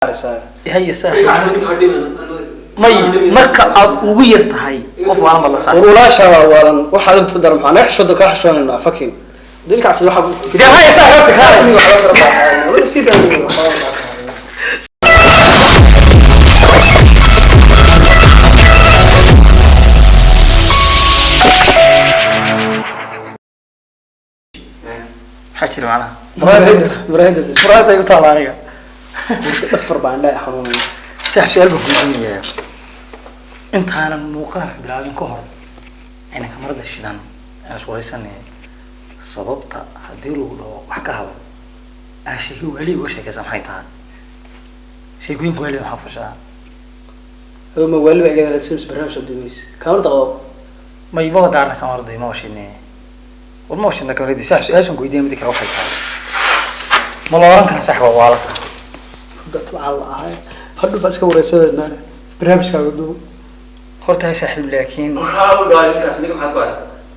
Haye saaxiib, may marka aad ugu yar tahay qof waalan baad la saaxiib. Urulaasha waa waalan, waxaad inta daran maxaa naga xishooda kaa xishoonaynaa fucking dilkaasi waxa. Dee haye saaxiib, horta kaale. Maxaa jira macnaha? Muraayadda igu taala aniga. Dhafar baan indhaha xanuunaya. Saaxiib, su-aal baan kuweydiinayaa. Intaanan muuqaalka bilaabin ka hor aynan kamarada shidan aan iswareysanay, sababta haddii lagu dhaho wax ka hadal aa sheeko waali uga sheekaysa maxay tahay? Sheekooyinka waalida maxaa fashaa? Ma waali baa iga sims barnaamij soo duubays kaamarada qabo. May, maba daarna kamarada, maba shidne, war maba shidna kamaradi. Saaxiib, su-aashan ku weydiinaya midi kale waxay tahay, ma la oran karaa saaxiib waa waalata? Dabcan la ahay hadhu baa iska wareysanayna barnaamijkaaga duubo. Horta hay saaxiib, laakiin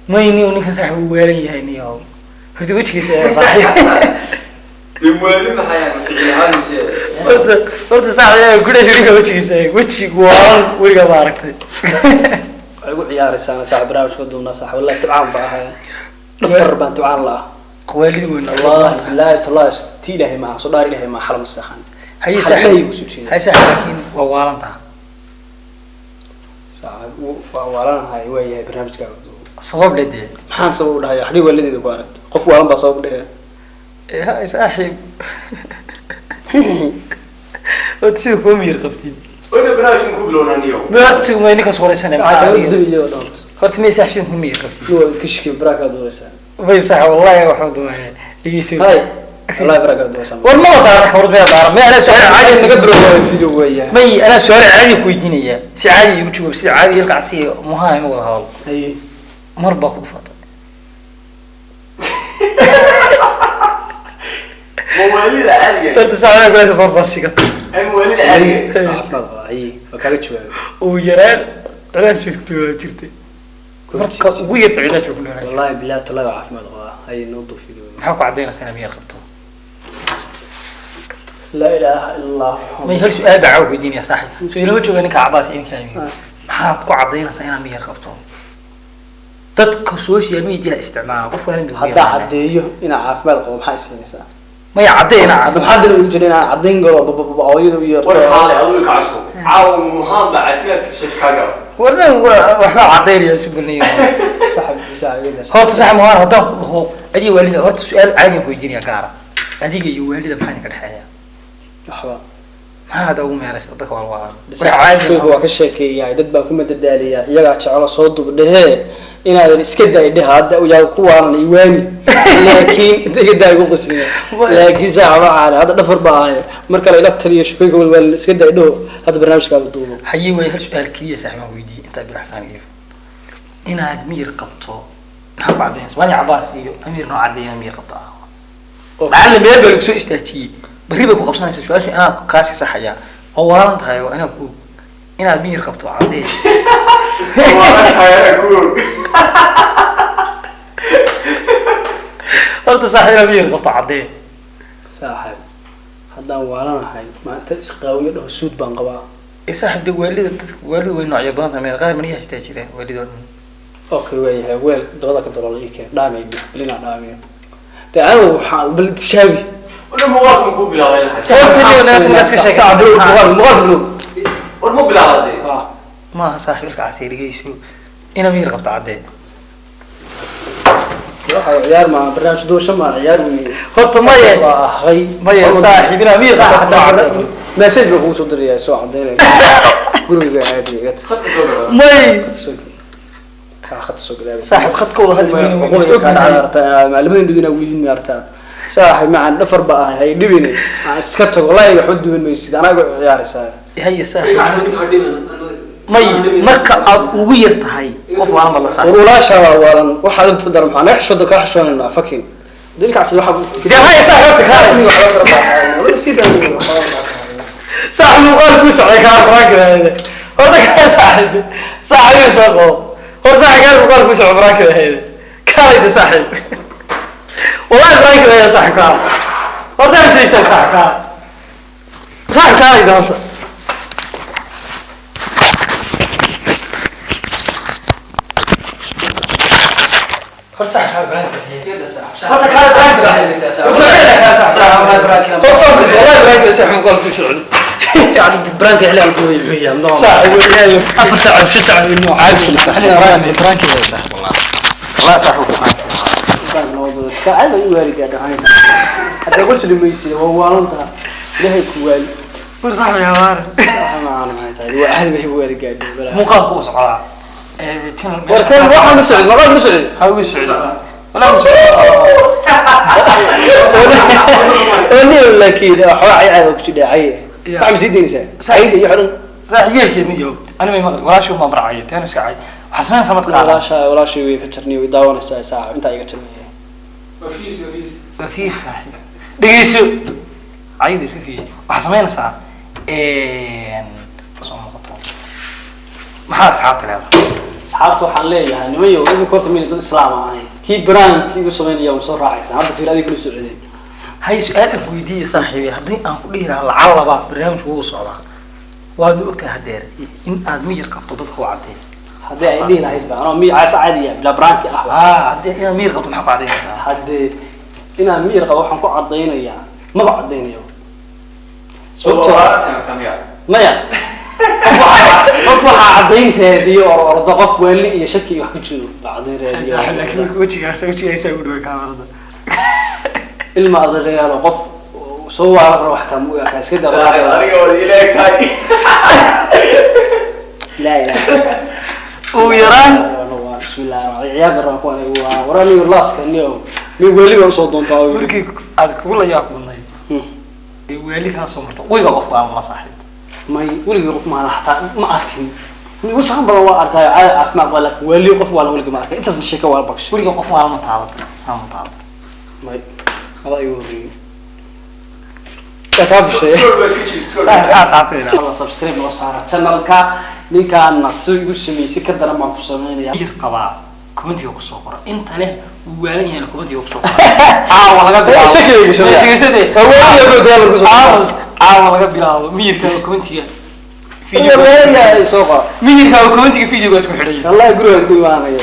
may niyo ninkan saaxiib uu waalan yahay niyo, horta wejigiisa ayaa saaxiib. Horta saaxiib gudhash ninka wejigiisa eeg, wejigu waalan weligaa ma aragtay? Waxay ugu ciyaaraysaa saaxiib barnaamijka duubnaa saaxiib, wallahi dabcaan baa ahay, dhafar baan dabcaan la ah. Waalid weyn. Wallahi billahi tallahi ti ilaahay maaha soo dhaar ilaahay maaha xalam seexan. Haye Xallahay saaxiib. ugu soo jeeda. Haye saaxiib, laakiin waa waalan taha. Saaxiib waa waalanahay, waa yahay barnaamijkaaga duubo. Sabab dhe dee. Maxaan sabab u dhahaya? Xagee waalideeda ku aragtay? Qof waalan baa sabab u dhahaya? Hay saaxiib, horta sida kuma miyir qabtid ma horta sida may ninkaas wareysanaya maxaa adiga? Dubiyo dhowrt. Horta may saaxiib, sida kuma miyir qabtid. Waa idka shikay baraakaa duubaysaa. May saaxiib, wallahi waxaan duubaya dhegeyso. Hay wallahi baraakaa duubaysaa. War maba daaran kamarad, maya daaran, may anaa su-aal caadi naga bilowda video weeyaa. May anaa su-aal caadi ku weydiinaya, si caadi igu jawaab, sida caadi ilka casiga muhaan ima wada hadal. Haye. Mar baa ku dhufatay? Horta saaxiib kulaasa mar baa sigatay. Caafimaad qabaa, haye waa kaaga jawaabay. Ugu yaraan cilaaj bay ku noolaan jirtay, marka ugu yarta cilaaj bay ku noolaan jirtay. Wallahi billahi tallahi waa caafimaad qabaa, haye noo duub video. Maxaa ku cadaynaysaa inaad miyar qabto? Laa ilaaha illa allah. May hal su-aal baa caawa weydiinaya saaxiib, soo ilama jooga ninka Cabaas iyo ninka Amiir. Maxaad ku cadaynaysaa inaad miyar qabto? Dadka social media isticmaala qof waa inuu Haddaa caddeeyo inaan caafimaad qabo maxaa isiinaysaa? Maya, cadday inaa Hadda maxaa dil ugu jira inaan caddayn galo babababa hooyada u yeerto? Warna waxbaa cadaynaya si balniyo. Saaxiib saaxiib. Horta saaxiib mahaan haddaan ku dhaho adiga waalida, horta su-aal caadi aan ku weydiinaya gaara, adiga iyo waalida maxaa idinka dhexeeya? Waxba. Maxaa hadda ugu meeraysa dadka waalwaalan? Saaxiibkayga waa ka sheekeeyaa, dad baan ku madadaaliyaa, iyagaa jecelo soo dub dhehee inaadan iska daay dheh hadda yaa ku waalan iwaani, laakiin inta iga daay igu qosliya, laakiin saaxiib waxaan hadda dhafar baa ahay, mar kale ila taliyo sheekooyinka walwaalan iska daay dhaho, hadda barnaamijkaaga duubo. Haye way, hal su-aal keliya saaxiib aan weydiiyey intaa bilaxsaan iif inaad miyir qabto maxaa ku cadaynaysa? Waani Cabaas iyo Amiir noo caddeeya inaad miyir qabto ah, lacalla meel baa lagu soo istaajiyey, barri bay ku qabsanaysaa su-aasha inaad kaasi saxayaa oo waalan tahay oo inaad ku inaad miyir qabto caddee. Horta saaxiib, inaad miyir qabto caddee. Saaxiib, haddaan waalanahay maanta isqaawiyo dhaho, suud baan qabaa. Ee saaxiib, dee waalida dadka waalida way noocyo badan tahay, meel qaar maniyaha sitaa jira waalida oo dhan. Okay, waayahay, weel dabada ka dalool ii keen, dhaamay bal inaan dhaamiyo dee anigu waxaan bal tijaabi. Maaha saaxiib, ilka casiir dhegeyso, inaad miyir qabto caddee. Waxa ciyaar ma barnaamij duusha ma ciyaar weeye. Horta maye. Waa ahay. Maye saaxiib, inaad miyir qabto caddee. Message baan kugu soo dirayaa soo cadeynaya guriga aadi iga May. Soo khadka soo galaa. Saaxiib, khadka wada hadli mayno, waynu is Qolka ognahay. Macalimiin dhigina weydin maartaa saaxiib macan dhafar baa ahay, hay dhibine aan iska tago, wallahi waxba duwan maysid anaaga ciyaaraysaa. Haye saaxiib, may marka aad ugu yar tahay qof waalan baad la saaxiib. Urulaasha waa waalan, waxaad inta daran maxaa naga xishooda kaa xishoonaynaa fucking dilkaasi waxa. Dee haye saaxiib, horta kaale. Saaxiib, muuqaal kuu socday kaa quraanka ahayde, horta kaale saaxiib, saaxiib soo qabo, horta saaxiib kaale muuqaal kuu socday quraanka ahayde, kaalayde saaxiib, wallahi quraanka ahayde saaxiib kaale, horta soo istaag saaxiib kaale. Saaxib kaalay doonta. Horta saaxib kaalay doonta. Horta kaalay saaxib. Horta wallahi baraanka saaxib muuqaalku socdo. Branka xilli aan duubay wuxuu yahay nooc. Saaxib weeyaan. 4 saac 5 saac inuu Caadi saaxib. Baraanka saaxib wallahi. Wallahi saaxib ku Kacada u waali gaadho hadda qosli maysid, waa waalantaa, ilaahay ku waali. War saaxib yaa waar. Waa caadi bay waali gaadho. Muuqaalku u socdaa. Ee channel War kan waxaa ma socdo, maqal ma socdo. Ha uu socdo. Wallahi uu socdo. Oo laakiin waxaa cay caadi ku jira cay. Waxaa ma sii daynaysaa cayda iyo xidhan. Saaxib yeelkeed niyo. Ani may maqli walaashu ma baracay taan iska cay. Waxaa sameynaysaa mad qaada. Walaasha walaashay way ka jarnay, way daawanaysaa saaca intaa iga jarnay. Waa fiis saaxiib. Dhegeyso. Cayda iska fiis. Waxaa sameynaysaa soo muuqato. Maxaa asxaabta leedahay? Asxaabta waxaan leeyahay, nimayow, idinku horta miyna dad islaam aan ahayn? Kii baraanki igu samaynaya waan soo raacaysaa hadda, fiir adiga kula socdeen. Hay, su-aal aan ku weydiiye saaxiibi, haddii aan ku dhihi lahaa lacalaba barnaamijku wuu socdaa, waad ma ogtahay haddeer in aad miyir qabto dadka u caddeey? Haddii ay dhihi lahayd ba anoo miy caasa caadiya bilaa baraanki ah. Aa haddii inaad miyir qabto maxaa ku caddaynaysaa? Haddee inaan miyir qabo waxaan ku caddaynayaa, maba caddaynayo, sababtoo maya qof waxaa caddayn raadiyo or ordo, qof waali iyo shaki iyo wax ku jiro baa caddayn raadiyo. Wejigaas wejigaasa ugu dhaway kaamarada. Ilma adeerayaalo, qof soo waalan rabo xataa ma u arkaa, iska daa. Adiga waad ila eg tahay. Laa ilaaha. Ugu yaraan. Bismillahi rahmaan ciyaar rabaan kuwan waa waraniyo laaska niyo mi weli baa usoo doontaa. Markii aad kugu la yaab badnayd ee waali kaa soo marto weyga qof baa la saaxiib? May, weligii qof maana xataa ma arkin. Wasaqan badan waa arkaayo, caadi caafimaad qaba, laakiin weli qof waa la weligii ma arkin. Intaasna sheeko waa la bakshay. Weliga qof waa ma taabatay saa ma taabatay? May, adaa igu horreeyey yaa kaa bishay. Saaxiib, maxaa asxaabta leedahay? Alla subscribe noo saara channelka. Ninkaana si igu sameeyey si ka daran baan ku sameynaya. Miyir qabaa commentiga kusoo qora, inta leh wuu waalan yahay commentiga kusoo qora. Caawa laga bilaabo Shakiga igu soo Sheegaysade. Waa weligaa go'daan lagu soo qoro. Caawa laga bilaabo miyirka commentiga Waa video weligaa soo qora. miyirka commentiga videogaas ku xidhay. Wallahi guriga ku imaanaya.